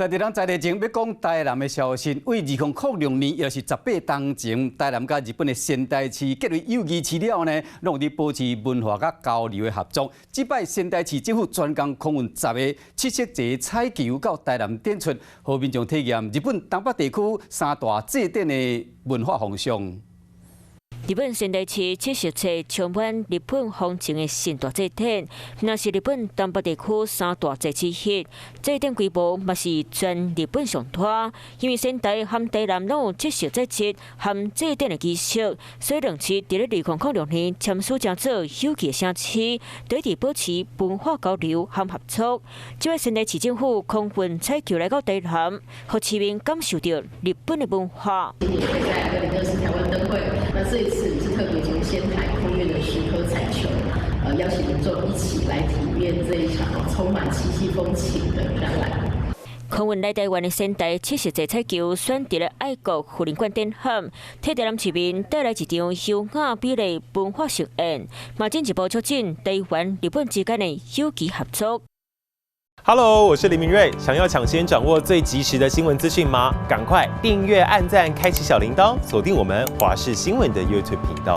在地人在地前欲講台南的消息，對2006年，也就是18冬前，台南佮日本的仙台市結為友誼市了呢，攏佇保持文化佮交流的合作。這擺仙台市政府專工空運10個七色節彩球到台南展出，予民眾體驗日本東北地區三大祭典的文化風尚。日本仙台市七夕節充滿日本風情的盛大祭典，若是日本東北地區三大祭之一，祭典規模嘛是全日本上大。因為仙台和台南攏有七夕節日和祭典的儀式，所以兩市佇咧2006年簽署成做友誼城市，對佇保持文化交流和合作。這擺仙台市政府空運彩球來到台南，予市民感受著日本的文化。在2024台灣燈會，那這一次是特別從仙台空運了10顆彩球，邀請民眾一起來體驗這一場充滿七夕風情的展覽。空運來台灣的仙台七夕節彩球選佇咧愛國婦人館展覽，替台南市民帶來一場優雅美麗文化盛宴，嘛進一步促進台灣、日本之間的友誼合作。 Hello，我是林明瑞。想要搶先掌握最及時的新聞資訊嗎？趕快訂閱、按讚、開啟小鈴鐺，鎖定我們華視新聞的 YouTube 頻道。